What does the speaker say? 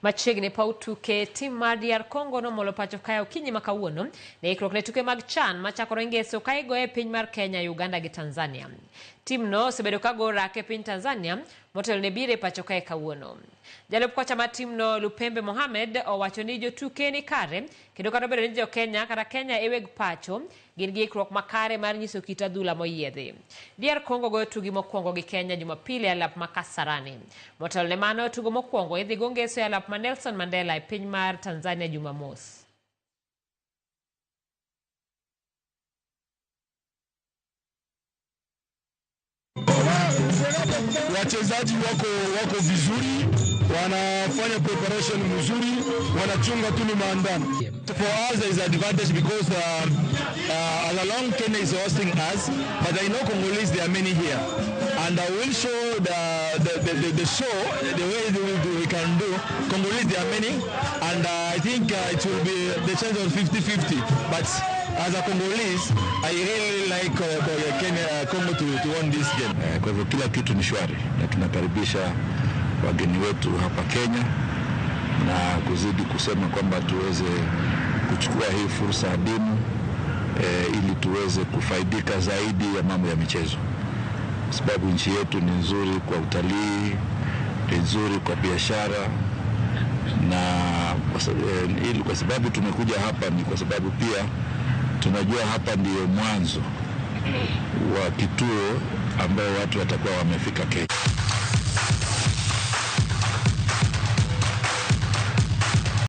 Machiegni paw tuke tim mar DR Congo nomolo pacho kae okinyi ma kawuono ne ikruok ne tuke mag CHAN machakore ngeso ka igoye e piny mar Kenya, Uganda gi Tanzania. Timno osebedo ka go orako e piny Tanzania motelo ne biro e pacho kae kawuono. Jalup kocha mar timno Lupembe Mohamed owacho ni jotuke ni kare kendo kata obedo ni jo Kenya kata Kenya e weg pacho gin gi ikruok makare mar nyiso kit adhula moyiedhi. DR Congo goyo tugi mokwongo gi Kenya Jumapil e alap ma Kasarani. Motelo ne mano, tugo mokwongo idhi go ngeso e alap ma Nelson Mandela e piny mar Tanzania Jumamos. Wachezaji wako vizuri, wanafanya preparation mzuri, wanachunga tu ni maandano. For us there is advantage because along Kenya is hosting us, but I know Congolese there are many here, and I will show the show the way we can do. Congolese there are many, and I think it will be the chance of 50-50, but as a Congolese, I really like Kenya, Congo to win this game. Kwa hivyo kila kitu ni shwari na tunakaribisha wageni wetu hapa Kenya na kuzidi kusema kwamba tuweze kuchukua hii fursa adimu ili tuweze kufaidika zaidi ya mambo ya michezo, kwa sababu nchi yetu ni nzuri kwa utalii, ni nzuri kwa biashara, na kwa sababu tumekuja hapa ni kwa sababu pia tunajua hapa ndiyo mwanzo wa kituo ambao watu watakuwa wamefika Kenya.